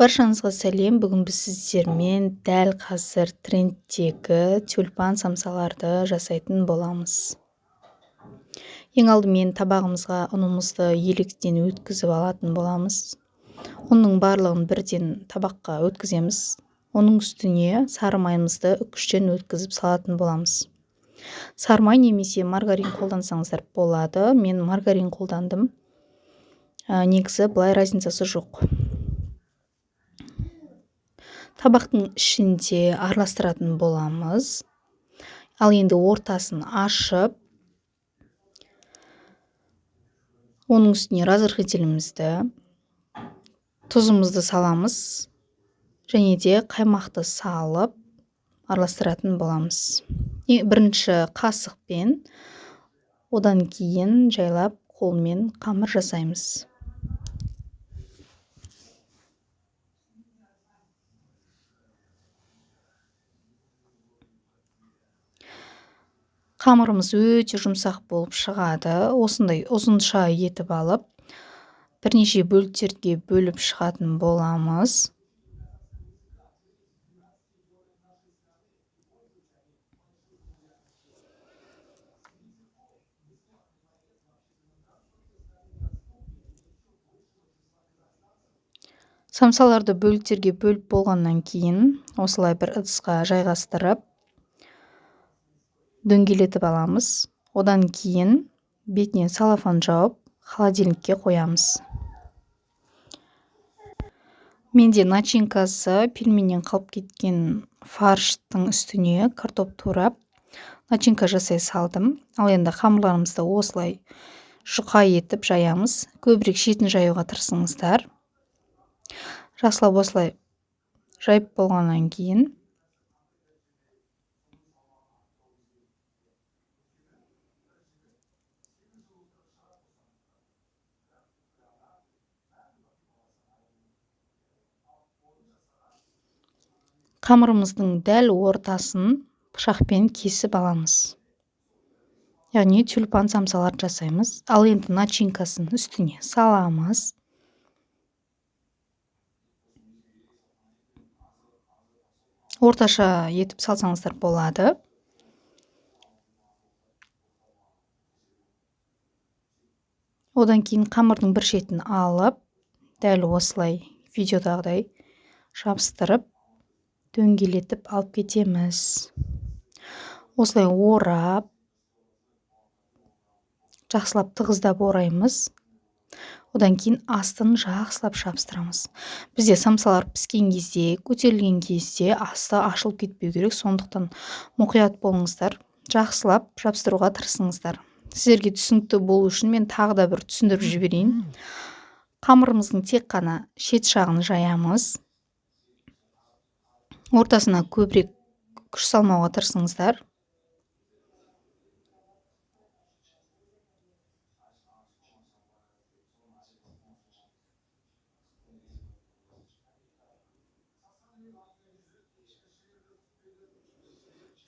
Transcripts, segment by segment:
Баршаңызға сәлем. Бүгін біз сіздермен дәл қазір трендтегі тюльпан самсаларды жасайтын боламыз. Ең алдымен табағымызға ұнымызды електен өткізіп алатын боламыз. Ұнның барлығын бірден табаққа өткіземіз. Оның үстіне сары майымызды үкіштен өткізіп салатын боламыз. Сары май немесе маргарин қолдансаңыздар болады. Мен маргарин қолдандым. Негізі былай разницасы жоқ. Табақтың ішінде араластыратын боламыз. Ал енді ортасын ашып, оның үстіне разрыхлителімізді, тұзымызды саламыз және де қаймақты салып араластыратын боламыз. Бірінші қасықпен, одан кейін жайлап қолмен қамыр жасаймыз. Қамырымыз өте жұмсақ болып шығады. Осындай ұзынша етіп алып, бірнеше бөліктерге бөліп шығатын боламыз. Самсаларды бөліктерге бөліп болғаннан кейін осылай бір ыдысқа жайғастырып, дөңгелетіп аламыз. Одан кейін бетіне целлофан жауып, холодильникке қоямыз. Менде начинкасы пельменнен қалып кеткен фарштың үстіне картоп турап, начинка жасай салдым. Ал енді қамырларымызды осылай жұқа етіп жаямыз. Көбірек шетін жаюға тырысыңыздар. Жақсылап осылай жайып болғаннан кейін қамырымыздың дәл ортасын пышақпен кесіп аламыз. Яғни тюльпан самсалар жасаймыз. Ал енді начинкасын үстіне саламыз. Орташа етіп салсаңыздар болады. Одан кейін қамырдың бір шетін алып, дәл осылай видеодағыдай жабыстырып, дөңгелетіп алып кетеміз. Осылай орап, жақсылап тығыздап ораймыз. Одан кейін астын жақсылап жабыстырамыз. Бізде самсалар піскен кезде, көтерілген кезде асты ашылып кетпеу керек, сондықтан мұқият болыңыздар, жақсылап жабыстыруға тырысыңыздар. Сіздерге түсінікті болу үшін мен тағы да бір түсіндіріп жіберейін. Қамырымыздың тек қана шет жағын жаямыз. Ортасына көбірек күш салмауға тырысыңыздар.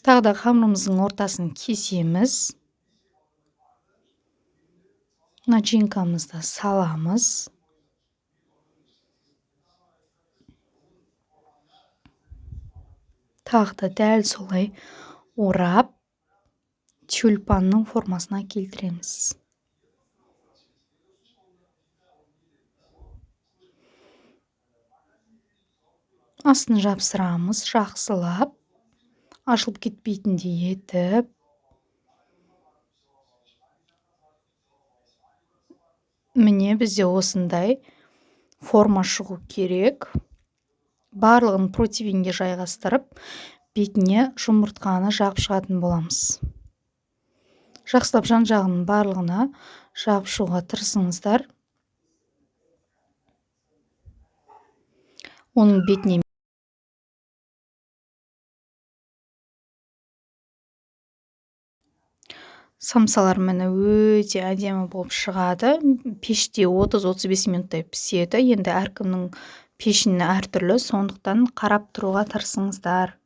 Тағы да қамырымыздың ортасын кесеміз. Начинкамызды саламыз. Тағы да дәл солай орап, тюльпанның формасына келтіреміз. Астын жапсырамыз жақсылап, ашылып кетпейтіндей етіп. Міне бізде осындай форма шығу керек. Барлығын противенге жайғастырып, бетіне жұмыртқаны жағып шығатын боламыз. Жақсылап жан-жағының барлығына жағып шығуға тырысыңыздар. Оның бетіне самсалар міне өте әдемі болып шығады. Пеште 30-35 минуттай піседі. Енді әркімнің пешіні әртүрлі, сондықтан қарап тұруға тырысыңыздар.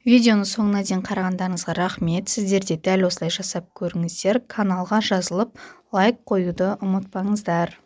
Видеоны соңына дейін қарағандарыңызға рахмет. Сіздер де дәл осылай жасап көріңіздер. Каналға жазылып, лайк қоюды ұмытпаңыздар.